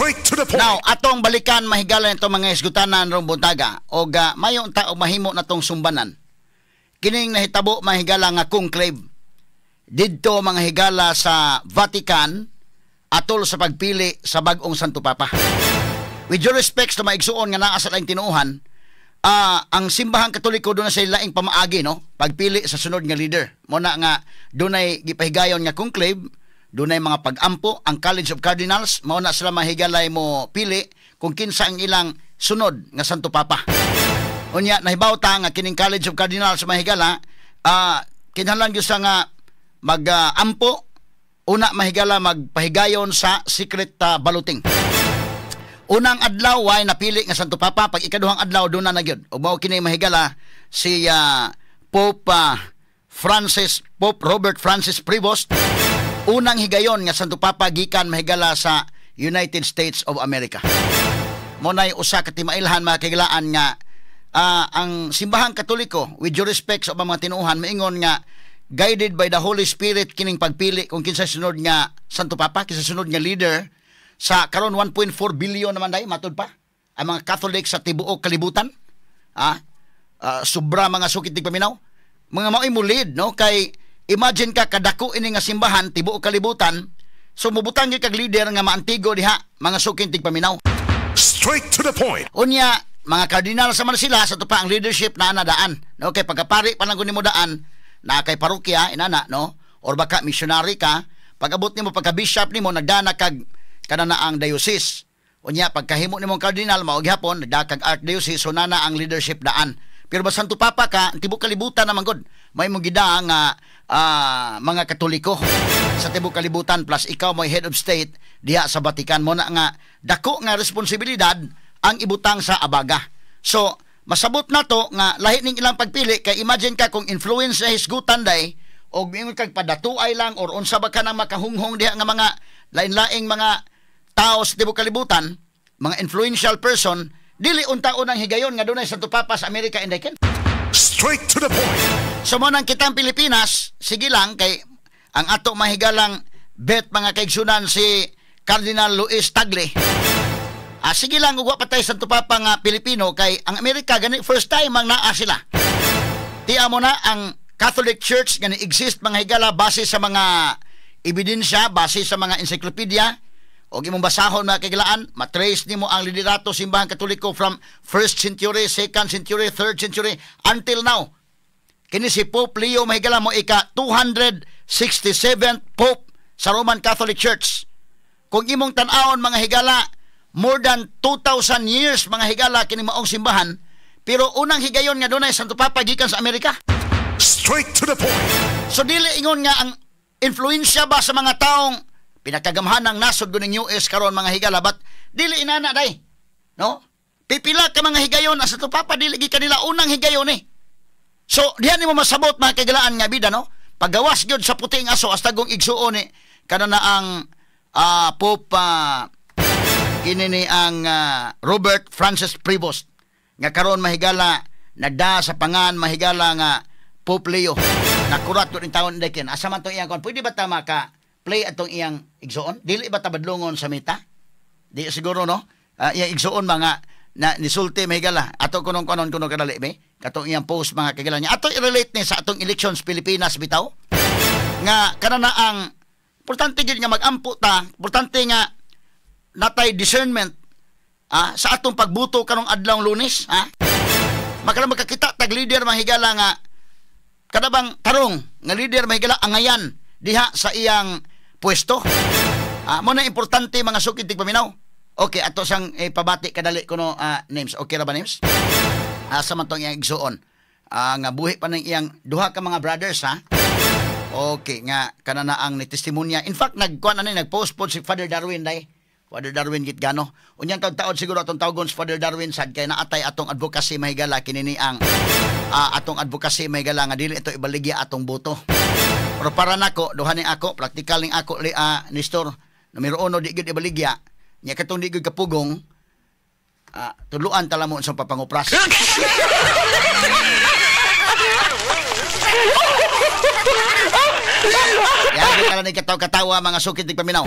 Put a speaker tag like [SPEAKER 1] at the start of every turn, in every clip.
[SPEAKER 1] Straight to the point.
[SPEAKER 2] Now, atong balikan, mahigala, nito mga isgutanan rong buntaga og mayo unta og mahimo natong sumbanan. Kining nahitabo, mahigala, nga conclave didto, mga higala, sa Vatican atol sa pagpili sa bag-ong Santo Papa. With due respects to mga igsuon nga naa sa laing tinuohan, ang Simbahang Katoliko doon na sa laing pamaagi, no, pagpili sa sunod nga leader. Mo na nga dunay gipahigayon nga conclave, dunay mga pag-ampo ang College of Cardinals, mao na sila, mahigalay, mo pili kung kinsa ang ilang sunod nga Santo Papa. Unya nahibaw ta nga kining College of Cardinals, mahigala, kinahanglan gyud sa nga mag-ampo una, mahigala, magpahigayon sa secret balloting. Unang adlaw way napili nga Santo Papa, pag ikaduhang adlaw doon na gyud. Ug mao kini, mahigala, si Pope Francis, Pope Robert Francis Prevost, unang higayon nga Santo Papa gikan, mahigala, sa United States of America. Mo nay usa ka timailhan, mga kahigalaan, nga ang Simbahang Katoliko, with due respect sa ubang mga tinuohan, maingon nga guided by the Holy Spirit kining pagpili kung kinsa sunod nga Santo Papa, kinsa sunod nga leader sa karon 1.4 billion naman dai matud pa ang mga Catholic sa tibuok kalibutan. Sobra, mga suki tigpaminaw. Mga mao'y mo lead, no, kay imagine ka kadako ini nga simbahan tibuok kalibutan. So mubutang gyud kag leader nga maantigo diha, mga suking tigpaminaw.
[SPEAKER 1] Straight to the point.
[SPEAKER 2] Unya, mga kardinal sa man sila sa pa ang leadership na anadaan. No, kay pagkapari pa lang nimo daan na kay parokya inana, no, or baka missionary ka, pag-abot nimo pagka bishop nimo nagdana kag kana na ang diocese. Unya pagkahimo nimong cardinal mao gihapon nagda kag archdiocese, so nana ang leadership daan. Pero ba Santo Papa ka, ang tibuok kalibutan naman gud. May mo gida nga mga Katoliko sa tibuok kalibutan, plus ikaw mo head of state diha sa Vatican, mo na nga dako nga responsibilidad ang ibutang sa abaga. So, masabot na to nga lahi ning ilang pagpili kay imagine ka kung influence sa hisgutan day og miingon kag padatuay lang or unsa ba ka nang makahunghong diha nga mga lain-laing mga tao sa tibuok kalibutan, mga influential person, dili unta unang higayon nga dunay Santo Papa sa Amerika and ken.
[SPEAKER 1] Straight to the point.
[SPEAKER 2] So mo nang kitang Pilipinas, sige lang kay ang ato mahigalang bet, mga kaigsunan, si Cardinal Luis Tagle. Sige lang ug wa pa tay Santo Papa nga Pilipino kay ang Amerika gani first time ang naa sila. Tiya mo na ang Catholic Church nga ni-exist, mga higala, base sa mga ebidensya, base sa mga encyclopedia, o imong basahon, mga kagilaan, matrace nimo ang liderato Simbahan Katoliko from first century, second century, third century until now. Kini si Pope Leo, mahigala, mo ika 267th Pope sa Roman Catholic Church. Kung imong tan-awon, mga higala, more than 2,000 years, mga higala, kini maong simbahan, pero unang higayon nga dunay Santo Papa gikan sa Amerika.
[SPEAKER 1] Straight to the point.
[SPEAKER 2] So dili ingon nga ang influensya ba sa mga taong pinakagamhan ng nasod ng US karon, mga higala, but dili inana day. No? Pipila ka mga higayon ang Santo Papa dili gi kanila unang higayon eh. So diha nimo masabot, mga kagilaan, nga bida, no? Pagawas gyud sa puting aso hasta gong igsuon ni kana na ang Pope kini ni ang Robert Francis Prevost nga karon, mahigala, nagda sa pangan, mahigala, nga Pope Leo. Nakurat ko ning taon dekin. Asa man tong iyang kon? Pwede ba ta maka play atong iyang igsuon? Dili ba ta badlongon sa mita? Di siguro, no? Iyang igsuon mga na nisulti, mahigala. Ato kunong konon kuno kadali be. Katong iyang post, mga kagala niya. Ato i-relate ni sa atong elections Pilipinas bitaw. Nga kana na ang importante gid nga mag-ampo ta, importante nga natay discernment sa atong pagbuto karong adlaw Lunes, ha? Makala makakita tag leader, mahigala, nga kadabang tarong nga leader, mahigala, angayan diha sa iyang pwesto. Mo na importante, mga sukid tigpaminaw. Okay, ato sang pabati kadali kuno, names. Okay ra ba, names? Asa man tong iyang igsuon? Nga buhi pa ng iyang duha ka mga brothers, ha. Okay, nga kana na ang ni testimonya. In fact, nagkuan na ni, nagpost po si Father Darwin day. Father Darwin Gitgano. Unyang taod-taod siguro atong tawgon si Father Darwin sad kay naatay atong advocacy, mahigala, kini ni ang atong advocacy, mahigala, nga dili ito ibaligya atong boto. Pero para nako, duha ni ako, praktikal ning ako li Nestor, numero uno, di gyud ibaligya. Nya katong di gyud kapugong, tuluan tala mo sa papangupras. Yagi ka lang katawa-katawa, mga sukit paminaw.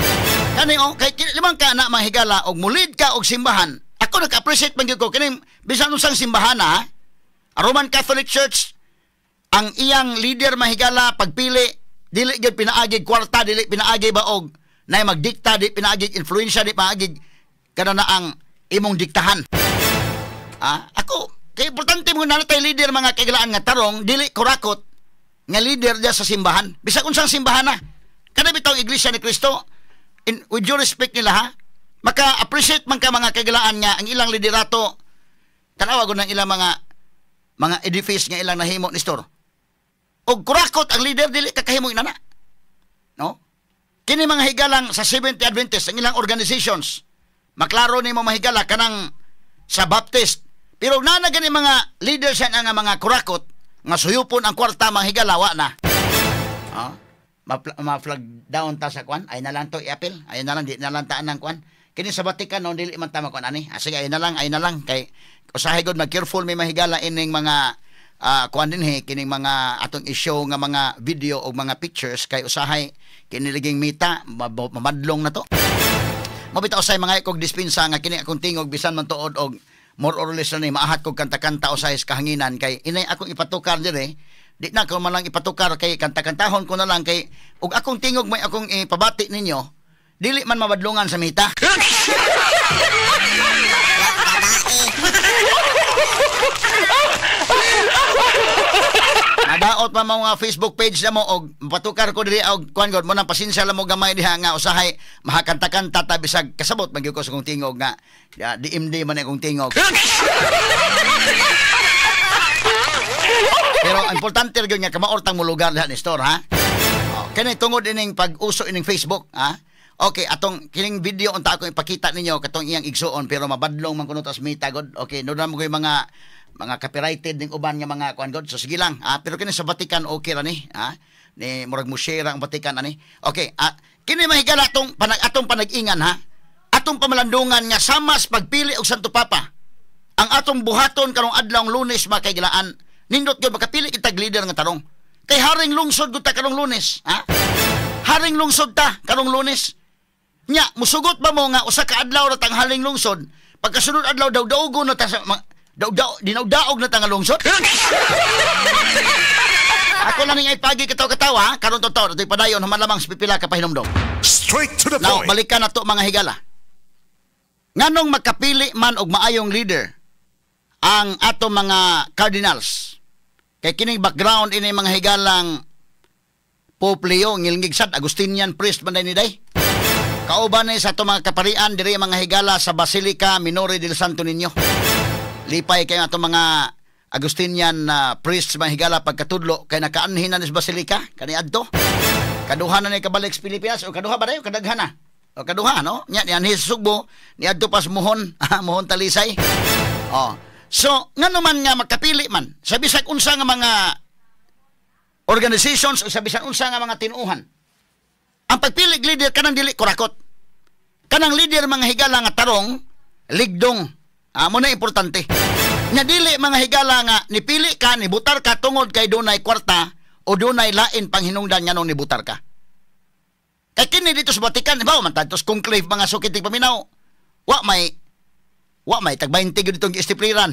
[SPEAKER 2] Kani oh, kay limang ka na mga higala og mulid ka og simbahan. Ako naka-appreciate man gyud ko kining bisan unsang simbahan ha. Roman Catholic Church, ang iyang leader, mahigala, pagpili dili gyud pinaagi kwarta, dili pinaagi ba og nay magdikta, di pinaagi influensya, di pinaagi kana na ang imong diktahan. Ah, ako kay importante mo na tay leader, mga kaigalaan, nga tarong, dili kurakot nga leader diya sa simbahan. Bisag unsang simbahan na. Kada bitaw Iglesia ni Cristo, with due respect nila ha, maka-appreciate man ka, mga kaigalaan, nga ang ilang liderato, tanawa gud ng ilang mga edifice nga ilang nahimo ni store. Og kurakot ang leader, dili ka kahimo inana. No? Kini mga higalang sa Seventh Adventist, ang ilang organizations, maklaro nimo, mahigala, kanang sa Baptist. Pero nana gani mga leaders yan nga mga kurakot, nga suyupon ang kwarta, mga higala, wa na. Ha? Ma-flag down ta sa kwan, ay na lang to i-appeal, ay na lang, di na lang taan ng kwan. Kini sa Vatican, no, dili man tama kwan ani. Ah, sige, ay na lang, ay na lang. Kay, usahay god, mag-careful may mahigala ining mga kuan din he, kining mga atong i-show nga mga video o mga pictures kay usahay kiniliging Meta mamadlong na to. Mabitaw usay mga kog dispensa nga kini akong tingog, bisan man tuod og more or less na ni maahat kog kanta-kanta usay sa kahanginan kay inay akong ipatukar dire, di na ko man lang ipatukar kay kanta-kantahon ko na lang kay og akong tingog may akong ipabati ninyo, dili man mabadlungan sa Meta. Nadaot pa mga Facebook page na mo og patukar ko diri og kuan god mo nang pasensya lang mo gamay diha nga usahay mahakanta-kanta ta bisag kasabot man gyud ko sa kong tingog nga DMD man akong tingog. Pero ang importante gyud nga kamaortang mo lugar diha ni store ha. Oh, kani tungod ining pag-uso ining Facebook ha. Okay, atong kining video unta akong ipakita ninyo katong iyang igsuon pero mabadlong man kuno tas Meta god. Okay, no mo koy mga copyrighted ning uban nga mga kuan god. So sige lang. Ah, pero kini sa Vatican okay ra ni, ha? Ni murag mo share ang Vatican ani. Okay, ah, kini mahigala atong atong panag-ingan ha. Atong pamalandungan nga samas pagpili og Santo Papa. Ang atong buhaton karong adlawng Lunes, mga kaigalaan, nindot gyud makapili kitag leader nga tarong. Kay haring lungsod gud ta karong Lunes, ha? Haring lungsod ta karong Lunes. Nya, musugot ba mo nga usa ka adlaw ra tanghaling lungsod, pagkasunod adlaw daw-daugo na ta sa dinawdaog na tanga lungsod? Ako lang ning pagi kataw-katawa, karon totoo, ito'y padayon human lamang sa pipila ka pahinumdom.
[SPEAKER 1] Straight to the
[SPEAKER 2] Now,
[SPEAKER 1] point.
[SPEAKER 2] Balikan na to, mga higala. Nganong makapili man og maayong leader ang ato mga cardinals? Kay kining background ini, mga higalang Pope Leo, ngilngig sad, Agustinian priest man ni day. Kauban ni sa ato mga kaparian diri, mga higala, sa Basilica Minore del Santo Niño. Lipay kay ato mga Agustinian priests, mga higala, pagkatudlo kay nakaanhin na ni sa Basilica kaniadto. Kaduha na ni kabalik sa Pilipinas o kaduha ba dayo kadaghan na? O kaduha no? Nya nianhi sa Sugbo, niadto pas Muhon, Muhon Talisay. Oh. So, ngano man nga makapili man sa bisag unsa nga mga organizations o sa bisan unsa nga mga tinuohan. Ang pagpili leader kanang dili kurakot. Kanang leader, mga higala, nga tarong, ligdong. Ah, mo na importante. Nga dili, mga higala, nga nipili ka, nibutar ka tungod kay dunay kwarta o dunay lain panghinungdan nga nung nibutar ka. Kay kini dito sa Vatican, ba man tadtos conclave, mga sukit paminaw. Wa may tag 20 gyud itong giestipliran.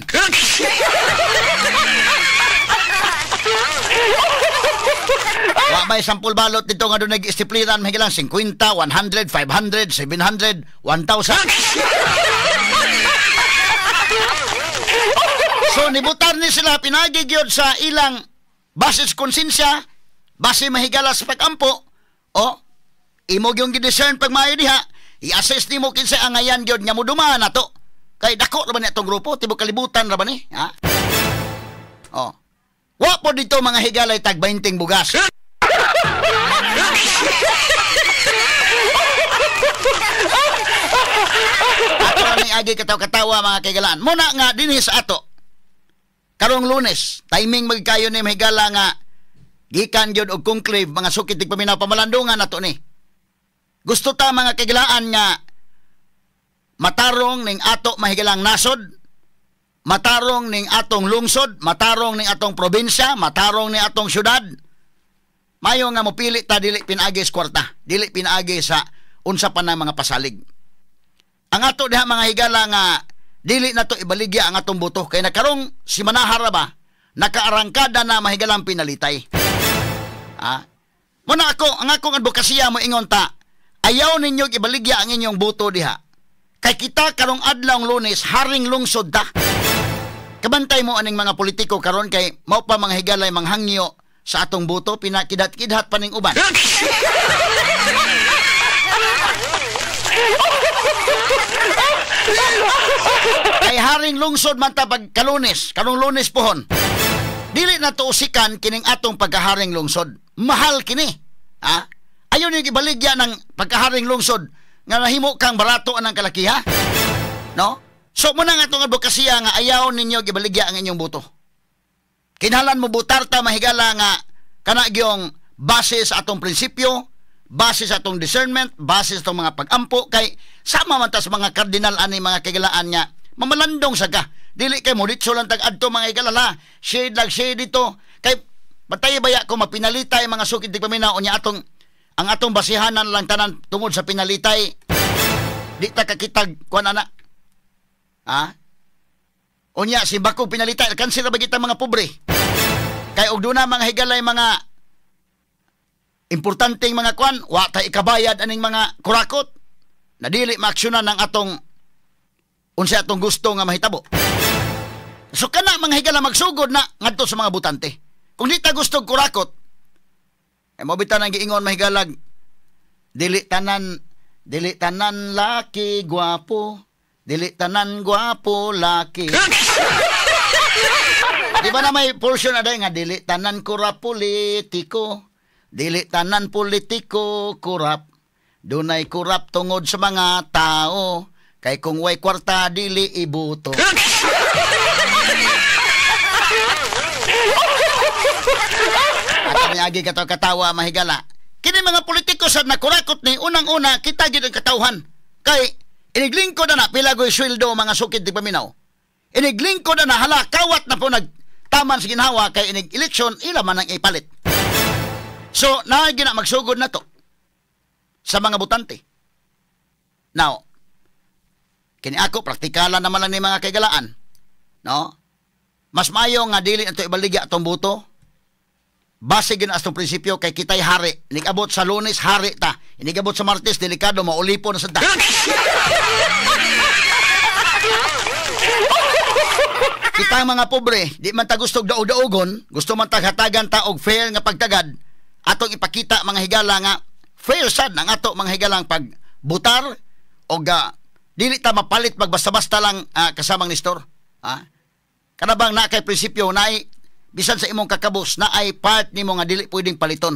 [SPEAKER 2] Wa may sampul balot dito nga doon nag-istipliran, may lang 50, 100, 500, 700, 1,000. So nibutar ni sila pinagi gyud sa ilang base sa konsensya, base mahigala sa pag-ampo, o imo gyud gi-discern pag maayo diha, i-assess nimo kinsa angayan gyud nga modumaan nato. Kay dako ra ba ni atong grupo, tibok kalibutan ra ba ni, ha? Oh. Wa po dito, mga higalay, tag 20 bugas. Ato ni agi kataw-katawa, mga kaigalaan. Muna nga dinhi sa ato. Karong Lunes, timing magkayo ni mahigala nga gikan gyud og conclave, mga sukit tig paminaw, pamalandungan nato ni. Gusto ta, mga kaigalaan, nga matarong ning ato mahigalang nasod, matarong ning atong lungsod, matarong ning atong probinsya, matarong ning atong syudad. Mayo nga mopili ta dili pinaagi sa kwarta, dili pinaagi sa unsa pa nang mga pasalig. Ang ato diha, mga higala, nga dili na to ibaligya ang atong boto kay nakarong si Manahara ba nakaarangkada na mahigalang pinalitay. Ah? Muna ako, ang akong advokasya mo ingon ta, ayaw ninyo ibaligya ang inyong boto diha. Kay kita karong adlaw Lunes, haring lungsod ta. Kabantay mo aning mga politiko karon kay mao pa mga higalay manghangyo sa atong boto, pinakidat-kidhat pa ning uban. Kay haring lungsod man ta pag kalunes, karong Lunes pohon. Dili na to usikan kining atong pagkaharing lungsod. Mahal kini. Ha? Ayaw niyo ibaligya ng pagkaharing lungsod nga nahimo kang barato anang kalakiha. No? So muna nga itong advokasya nga ayaw ninyo ibaligya ang inyong boto. Kinahanglan mo butar ta, mahigala, nga kana gyong base sa atong prinsipyo, base sa atong discernment, base sa atong mga pag-ampo kay sama man ta sa mga kardinal ani, mga kaigalaan, nga mamalandong sa ka. Dili kay mo ditso lang tag adto, mga higala, shade lag shade dito kay batay baya ko mapinalitay, mga sukid di paminaw unya atong ang atong basihanan lang tanan tungod sa pinalitay, di ta kakitag kuan ana. Ha? Unya si bakong pinalitay, cancel ra ba kita mga pobre? Kay og duna, mga higalay, mga importanteng mga kwan, wa ta ikabayad aning mga kurakot na dili maaksyonan ang atong unsa atong gusto nga mahitabo. So kana, mga higala, magsugod na ngadto sa mga butante. Kung di ta gusto kurakot, eh mo bitaw nang giingon, mahigalag, dili tanan laki gwapo, dili tanan gwapo laki. Di ba na may portion na nga dili tanan kurap politiko, dili tanan politiko kurap. Dunay kurap tungod sa mga tao, kay kung way kwarta dili ibuto. At agi kato katawa, mahigala. Kini mga politiko sa nakurakot ni unang-una kita gid ang katawhan. Kay iniglingkod na na pila goy sweldo, mga sukid di paminaw. Iniglingkod na na hala kawat na po nagtaman sa ginhawa kay inig eleksyon ila man ang ipalit. So naa gina magsugod na to sa mga botante. Now, kini ako praktikalan naman lang ni, mga kaigalaan. No? Mas maayo nga dili nato ibaligya atong boto. Base gina atong prinsipyo kay kita'y hari. Inigabot sa Lunes, hari ta. Inigabot sa Martes, delikado, maulipon na sa ta. Kita ang mga pobre, di man ta gusto daog-daogon, gusto man taghatagan ta og fair nga pagtagad, atong ipakita, mga higala, nga fair sad ang ato, mga higalang, pagbutar og dili ta mapalit pag basta-basta lang kasamang nistor. Ha? Kana bang na kay prinsipyo naay bisan sa imong kakabos na ay part nimo nga dili pwedeng paliton.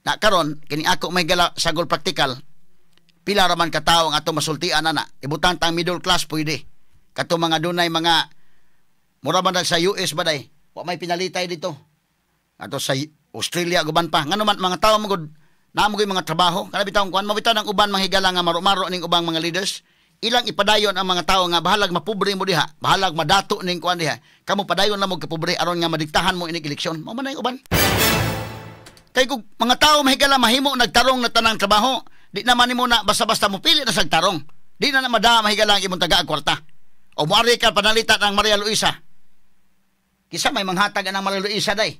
[SPEAKER 2] Na karon kini ako may gala sagol praktikal. Pila ra man ka tawo ang ato masultian ana. Ibutang tang middle class pwede. Kato mga dunay mga mura man sa US ba day. Wa may pinalitay dito. Ato sa Australia guban pa. Ngano man mga tawo mo gud naa mo mga trabaho. Kana bitaw kuan mo bitaw ng uban, mga higala, nga maro-maro ning ubang mga leaders. Ilang ipadayon ang mga tao nga bahalag mapobre mo diha, bahalag madato ning kuan diha. Kamo padayon lang mo kapobre aron nga madiktahan mo inig eleksyon. Mao man na yung uban. Kay kung mga tao, mahigala, mahimo nagtarong na tanang trabaho, di naman nimo na basta-basta mo pili na sag tarong. Di na na mada, mahigala, ang imong taga kwarta. O muari ka panalita ng Maria Luisa. Kisa may manghatag ang Maria Luisa day.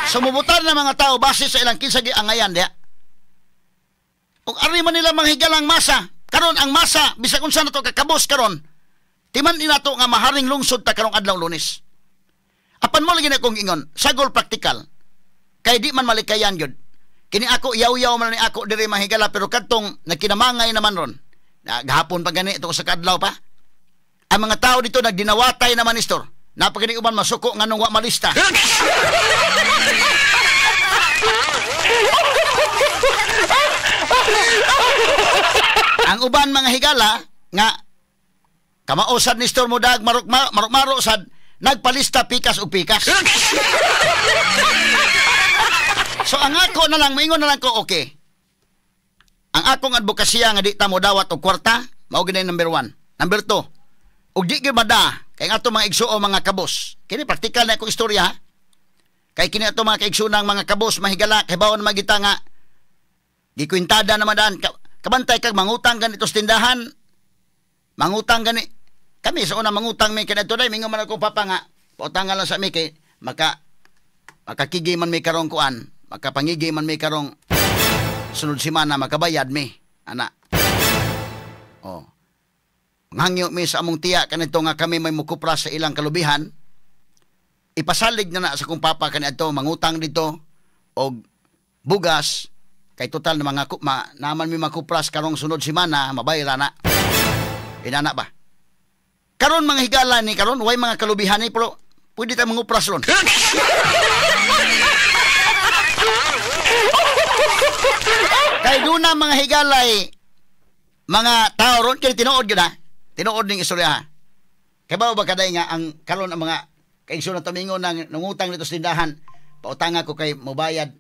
[SPEAKER 2] Sumubutan na mga tao base sa ilang kinsa giangayan diha. Ug ari man nila manghigalang masa, karon ang masa bisag unsa na to kakabos karon. Timan ni nato nga maharing lungsod ta karong adlaw Lunes. Apan mo lagi na kong ingon, sagol praktikal. Kay di man malikayan gyud. Kini ako yaw-yaw man ni ako diri, mahigala, pero kadtong nagkinamangay naman ron. Gahapon pa gani ito sa kadlaw pa. Ang mga tao dito nagdinawatay naman, Nestor. Napagani uban masuko nganong wa malista. Ang uban, mga higala, nga kamaosad ni Nestor Mudag marok marok sad nagpalista pikas og pikas. So ang ako na lang maingon na lang ko, okay. Ang akong advokasya nga di ta mo dawat og kwarta, mao gid number 1. Number 2, Ug di gyud mada kay ato mga igsuo mga kabos. Kini praktikal na akong istorya ha. Kay kini ato mga kaigsuonang mga kabos mahigala kay bawon magita nga gikwintada naman daan kabantay kag mangutang ganito sa tindahan. Mangutang gani kami sa una mangutang mi kadto day mingon man ako papa nga pautangan lang sa mi kay makakigi man mi karong kuan, makapangigi man mi karong sunod semana makabayad mi ana. Oh. Ngangyo mi sa among tiya kanito nga kami may mukupra sa ilang kalubihan. Ipasalig na na sa kong papa kaniadto mangutang dito og bugas kay total na mga naman mi makupras karong sunod semana mabayra na. Inana ba? Karon mga higala ni karon way mga kalubihan ni pero pwede ta mangupras ron. Kay duna mga higalay mga tao ron kay tinuod gyud ha. Tinuod ning istorya ha. Kay ba kaday nga ang karon ang mga kaigsoon na tumingon nang nangutang dito sa tindahan, pautanga ko kay mobayad.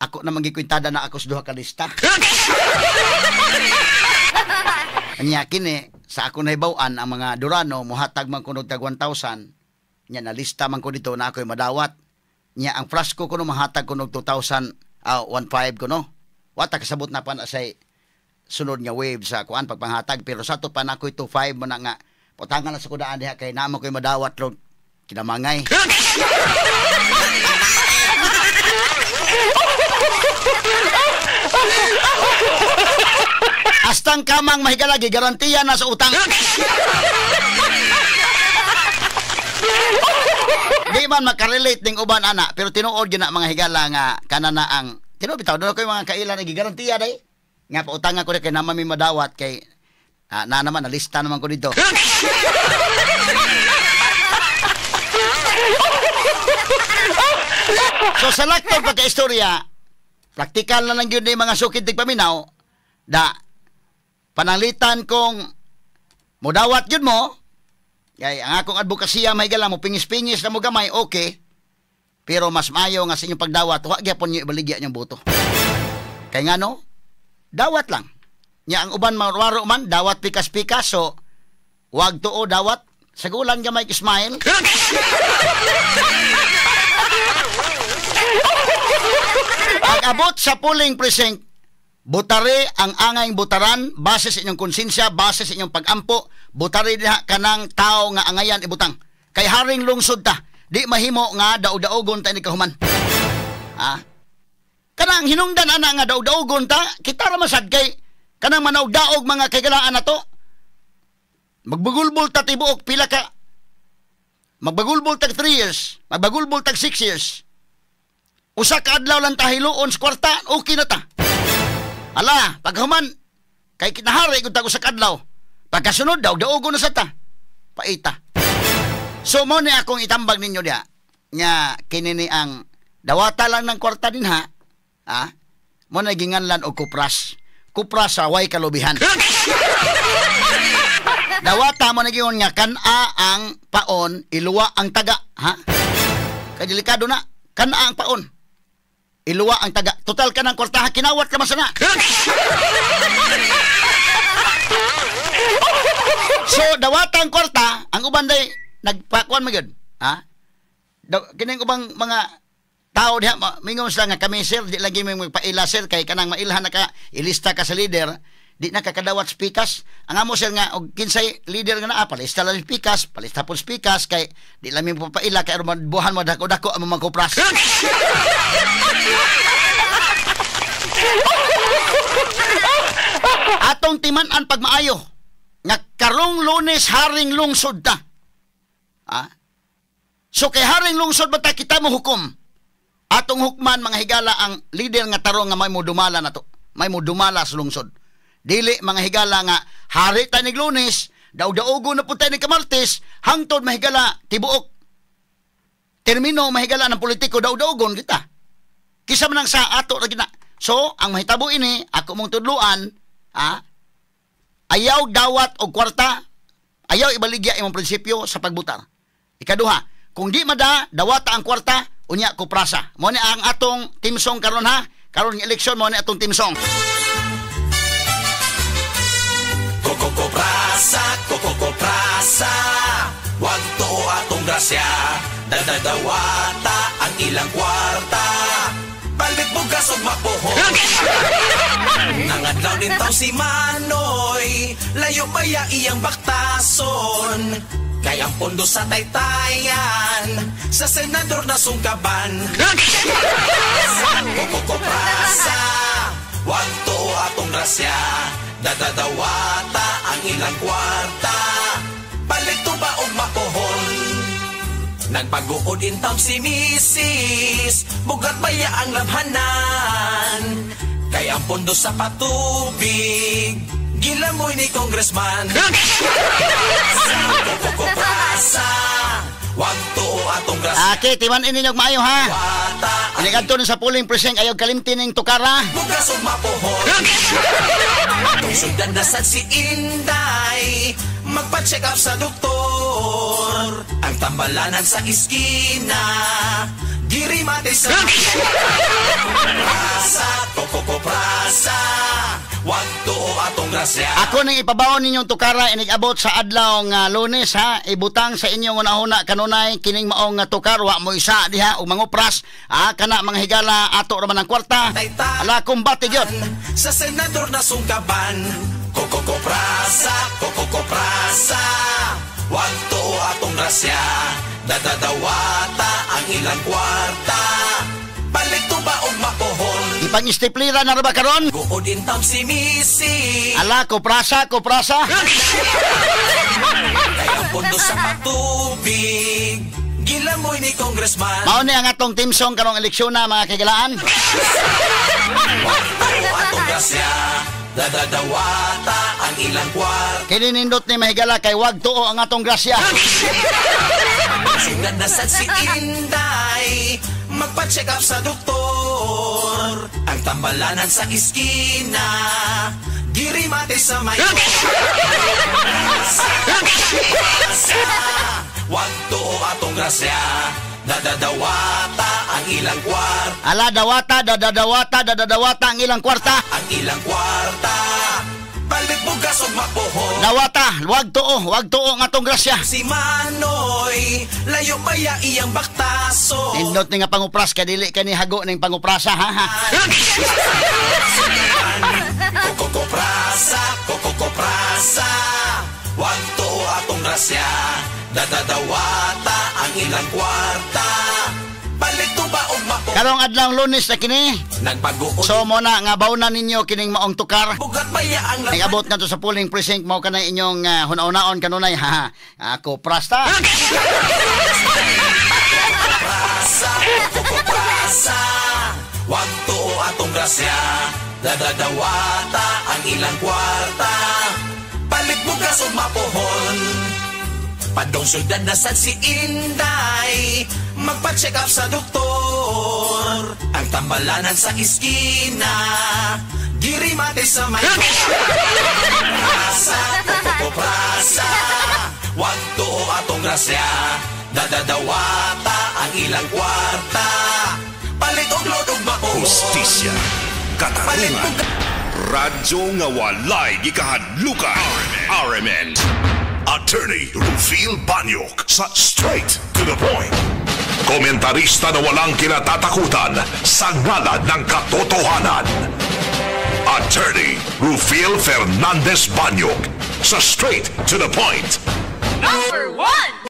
[SPEAKER 2] Ako na magikwintada na ako sa duha ka lista. Anya kini sa ako nahibaw-an ang mga Durano mohatag man kuno tag 1,000. Nya nalista man ko dito na ako'y madawat. Nya ang frasco kuno mahatag kuno 2,000 1,500 kuno. Wata kasabot na pa na say sunod nga wave sa kuan pagpanghatag pero sa to pa na ako'y 2,500 mo na nga patangan na sa kudaan diha kay namo ko'y madawat ro kinamangay. Astang kamang mahigalagi garantiya na sa utang. Di man makarelate ning uban ana pero tinuod gyud na mga higala nga kanana ang tinuod bitaw doon koy mga kaila nag-garantiya day nga pautang ako kay naman mi madawat kay na naman nalista naman ko dito. So sa laktog pagka-istorya, praktikal na lang yun yung mga sukid tigpaminaw, da panalitan kong modawat yun mo, kay ang akong advokasya may gala mo pingis-pingis na mo gamay, okay. Pero mas maayo nga sa inyong pagdawat, wa gyapon niyo ibaligya inyong boto. Kay ngano, dawat lang. Nya ang uban marwaro man, dawat pikas-pikas, so wag tuo dawat, sagulan gamay smile. Pag-abot sa polling precinct, butari ang angay butaran base sa inyong konsensya, base sa inyong pag-ampo, butari diha kanang tao nga angayan ibutang. Kay haring lungsod ta, di mahimo nga daog-daogon ta ini kahuman. Ha? Kanang hinungdan ana nga daog-daogon ta, kita ra masad kay kanang manaog-daog mga kaigalaan nato. Magbagulbol ta tibuok pila ka. Magbagulbol tag 3 years, magbagulbol tag 6 years. Usa ka adlaw lang ta hiluon sa kwarta, okay na ta. Ala, paghuman kay kinahari gud ta usa ka adlaw. Pagkasunod daw daogon na sa ta. Paita. So mo ni akong itambag ninyo diha nga kini ni ang dawata lang ng kwarta dinha, ha? Mo na ginganlan og kupras. Kupras sa way kalubihan. Dawata mo na giingon nga kan-a ang paon, iluwa ang taga, ha? Kay delikado na, kan-a ang paon. Iluwa ang taga. Total ka ng kwartaha, kinawat ka man sana. So, dawata ang kwarta, ang uban day, nagpakuan mo yun. Ha? Kining ubang mga tao diha, mingon sila nga kami sir, di lagi may magpaila sir, kay kanang mailhan na ka, ilista ka sa leader, di na kakadawat spikas. Ang amo sir nga, og kinsay leader nga naa, palista lang spikas, palista po spikas, kay di lang may papaila, kay aron buhan mo dako-dako ang mga kupras. Atong timan-an pagmaayo nga karong Lunes haring lungsod ta. Ha? So kay haring lungsod ba ta kita mo hukom? Atong hukman mga higala ang leader nga tarong nga may modumala na to. May modumala sa lungsod. Dili mga higala nga hari ta nig Lunes, daog-daogo na pud ta nig Kamartes, hangtod mahigala tibuok. Termino mahigala ng politiko daog-daogon kita. Kisa man ang sa ato ra gina. So ang mahitabo ini ako mong tudluan, ha? Ayaw dawat og kwarta, ayaw ibaligya imong prinsipyo sa pagbutar. Ikaduha, kung di mada dawata ang kwarta, unya kuprasa. Mo ni ang atong team song karon ha. Karon nga eleksyon mo ni atong team song.
[SPEAKER 3] Koko prasa, koko prasa. Wag tuo atong grasya. Dadadawata ang ilang kwarta. Palit bugas og mapuhon. Nangadlaw din taw si Manoy. Layo baya iyang baktason. Kay ang pondo sa taytayan sa senador na sungkaban. Koko prasa, wag tuo atong grasya. Dadadawata ang ilang kwarta. Palit tuba og mapuhon. Nagbaguod in town si Mrs. Bugat baya ang labhanan. Kay ang pondo sa patubig gilamoy ni congressman. Koko prasa, wag tuo atong grasya.
[SPEAKER 2] Okay, timan ninyo maayo ha.
[SPEAKER 3] Wata ang
[SPEAKER 2] Inigadto ni sa polling precinct ayaw kalimti ning tukara.
[SPEAKER 3] Bugas og mapuhon. Tungsudan na sad si Inday. Magpa-check up sa doktor. Ang tambalanan sa iskina girimate sa prasa. Koko prasa, wag tuo atong grasya.
[SPEAKER 2] Ako nang ipabawon ninyong tukara inig-abot sa adlaw nga Lunes ha. Ibutang sa inyong unahuna kanunay kining maong nga tukar, wa mo isa diha og mangupras. Ah, kana mga higala, ato ra man ang kwarta. Ala, kumbate gyud.
[SPEAKER 3] Sa senador na sungkaban. Koko prasa, koko prasa. Wag tuo atong grasya. Dadadawata ang ilang kwarta. Palit tuba og mapuhon.
[SPEAKER 2] Ipang-istiplira na ra ba karon?
[SPEAKER 3] Guod in town si Missy.
[SPEAKER 2] Ala, kuprasa, kuprasa.
[SPEAKER 3] Kay ang pondo sa patubig gilamoy ni congressman.
[SPEAKER 2] Mao ni ang atong team song karong eleksyon na, mga kagilaan.
[SPEAKER 3] Wag tuo atong grasya. Dadadawata ang ilang kwarta.
[SPEAKER 2] Kini nindot ni mahigala kay wag tuo ang atong grasya.
[SPEAKER 3] Sugad na sad si Inday. Magpa-check up sa doktor. Ang tambalanan sa iskina girimate sa may prasa. Wag tuo atong grasya. Dadadawata ang ilang kwarta.
[SPEAKER 2] Ala, dawata, dadadawata, dadadawata ang ilang kwarta.
[SPEAKER 3] Ang ilang kwarta. Palit bugas og mapuhon.
[SPEAKER 2] Dawata, wag tuo, wag tuo ang atong grasya.
[SPEAKER 3] Si Manoy, layo baya iyang baktaso.
[SPEAKER 2] Nindot ni nga pangupras kay dili kani hago ning panguprasa ha. Ha.
[SPEAKER 3] Koko prasa, koko prasa. Wag tuo atong grasya. Dadadawata ang ilang kwarta. Palit tuba og mapuhon.
[SPEAKER 2] Karong adlaw Lunes na kini.
[SPEAKER 3] Nagbaguod.
[SPEAKER 2] So mo na nga bawna ninyo kining maong tukar.
[SPEAKER 3] Bugat baya ang laban.
[SPEAKER 2] Nag-abot na to sa polling precinct mao kanay inyong hunaw-hunaon kanunay ha. Ako prasta.
[SPEAKER 3] Prasa, koko prasa. Wag tuo atong grasya. Dadadawata ang ilang kwarta. Palit bugas og mapuhon. Padong syudad na sad si Inday. Magpa-check up sa doktor. Ang tambalanan sa iskina girimate sa may prasa. Koko prasa, wag tuo atong grasya. Dadadawata ang ilang kwarta. Palit og load og mapuhon.
[SPEAKER 1] Hustisya,
[SPEAKER 3] Palit
[SPEAKER 1] katarungan,
[SPEAKER 3] bugas.
[SPEAKER 1] Radyo nga walay gikahadlukan. RMN. Attorney Rufil Banyok sa Straight to the Point. Komentarista na walang kinatatakutan sa ngalan ng katotohanan. Attorney Rufil Fernandez Banyok sa Straight to the Point.
[SPEAKER 4] Number 1!